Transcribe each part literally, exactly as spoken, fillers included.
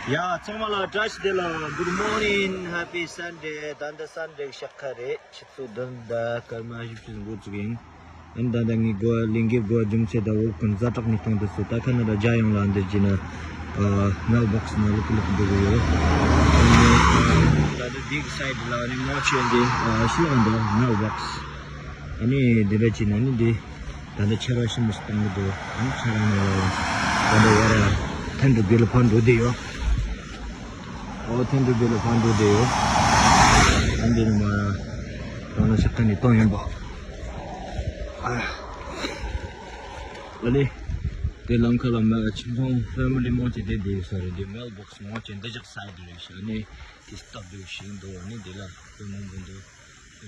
ཡ། ཚང་མ་ལ་བཀྲ་ཤིས་བདེ་ལེགས། Good morning, happy Sunday. ད་ལྟ་Sunday་ཞག་ཁ་རེད། ཆུ་ཚོད་བདུན་དང་སྐར་མ་བཞི་བཅུ་འགོ་བཙུགས་ཡིན། ཨ་ནི་ད་ལྟ་ངའི་སྒོ་ལས་འགན་སྒོ་རྒྱུ་མཚན་དང་འོག་གི་ཛ་དྲག་ནས་གཏོང་དུ་སོ། ད་ཁ་ན་ད་རྒྱ་ཡོང་ལ་འདིར་གྱི་ན་mail box་ནང་ལོག་ལོག་འདུག་ཡོད། ཨ་ནི་ད་ལྟ་འདི་གི་side་ལ་ཨ་ནི་མོ་ཆེན་འདི་ཤི་ལོག་འདུག mail box། ཨ་ནི་འདི་འདྲ་བྱས་ན་ནི་འདི་ད་ལྟ་ཆར་པ་ཞིམ་པོ་ཞིག་གཏོང་གི་འདུག་ཨ་ནི་ཆར་པ་ནི་ད་ལྟ་ཡར་ཐན་འགྲུལ་སྡེ་ལ་ཕར་འགྲོ་བསྡད་ཡོད། ཨོ་ཐན་འགྲུལ་སྡེ་ལ་ཕར་འགྲོ་བསྡད་ཡོད། ཨ་འདི་ནི་མ་རང་ལ་ཤག་ཁ་ནས་གཏོང་ཡིན་པ། ཨ་ཨ་ལེ། དེ་ལམ་ཁ་ལ་མ་ཁྱིམ་ཚང་family་མང་ཆེ་བསྡད་བསྡད་ཡོད་ས་རེད། འདི་mail box་མང་ཆེ་འདི་ཅག་side་རེད་ཤག་ཨ་ནི་དེ་སྟབས་བདེ་ཞིག་འདུག་ཨ་ནི་འདི་ལ་དཔེ་མང་པོ་འདུག་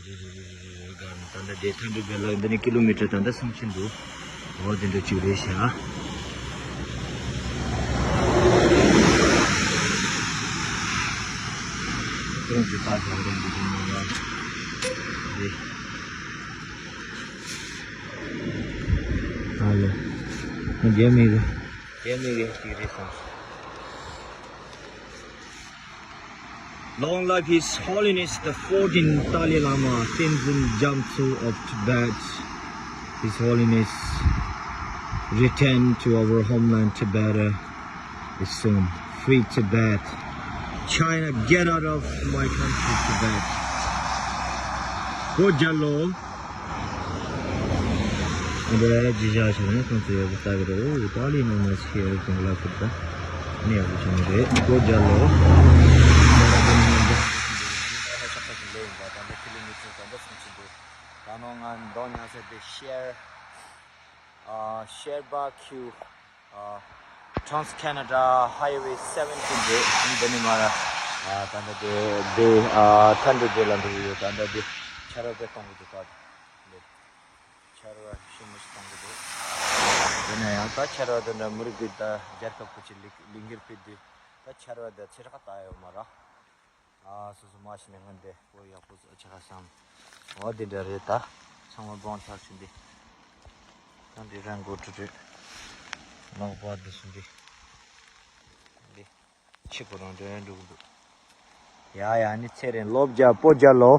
རེ་རེ་རེ་རེ་རེ་ག་ད་ལྟ་དེ་ཐན་འགྲུལ་སྡེ་ལ་འདི་ནས་ཀི་ལོ་མི་ཊར་ད་ལྟ་སུམ་ཅུ་འདུག་འོ་དེ་འདྲ་ཅིག་རེད་ཤག་ཁོང་གི་ད་ཞག་རེ་འདི་འདི་ནས་ཡང་རེད། ཨ་ལེ། རྒྱ་མི་གི་རྒྱ་མི་གི་ཅིག་རེད་སོང་། Long live His Holiness the fourteenth Dalai Lama Tenzin Gyatso of Tibet. His Holiness return to our homeland Tibet is soon. Free Tibet. China, get out of my country, Tibet. Go, Jalo. ཨ་འདྲ་ཇི་བཞག་བྱས་ནས་ཁོང་ཚོ་ཡག་པོ་ལྟ་གི་རེད། ཨོ་ཏཱ་ལི་ནང་ནས་ཤི་ཡག་གི་ལ་ཁུར་ད་ནི་ཡག་པོ་བྱུང་ནི་རེད། སྒོ་རྒྱག་ལོ། ད་ནང་ང་འདོན་ཉག་ས་དེ་ཤེར་ཨ་ཤེར་བྷ་ཁིའུ་ཨ་Trans Canada Highway seventeen་རེད། ཨ་འདི་ནི་མ་ར་ཨ་ད་ལྟ་དེ་དེ་ཨ་ཐན་འགྲུལ་སྡེ་ལ་འགྲོ་གི་ཡོད། ད་ལྟ་དེ་ཆར་པ་དཔེ་གཏོང་གི་འདུག་ད་དེ། ཆར་པ་ཞིམ་པོ་ཞིག་གཏོང་གི་འདུག་དེ་ན་ཡང་ད་ཆར་པ་དེ་འདྲ་མི་རིགས་དེ་ད་རྒྱལ་ཁབ་ཁུལ་གྱི་ལི་ལི་འགུལ་སྤེལ་དུས་ད་ཆར་པ་དེ་ཚེ་རག་ད་ཡོད་མ་ར། ཨ་སོ་སོ་མ་ཤི་ནས་སྔོན་དེ་བོ་ཡག་པོ་ཆ་ཁ་བསམ། འོ་དེ་འདྲ་རེད། ད་ཚང་མ་སྦོང་ཚར་ཆུ་འདི་ད་འདི་རང་མགོ་ཁྲུ་ཁྲུ་ལོག་པ་འདི་སུ་འདི་འདི། ཕྱི་ཁོ་རང་འདྲ་འགྲོ་གི་འདུག་ཡ་ཡ་ནི་ཚེ་རིང་ལོ་བརྒྱ་སྤོ་བརྒྱ་ལོ།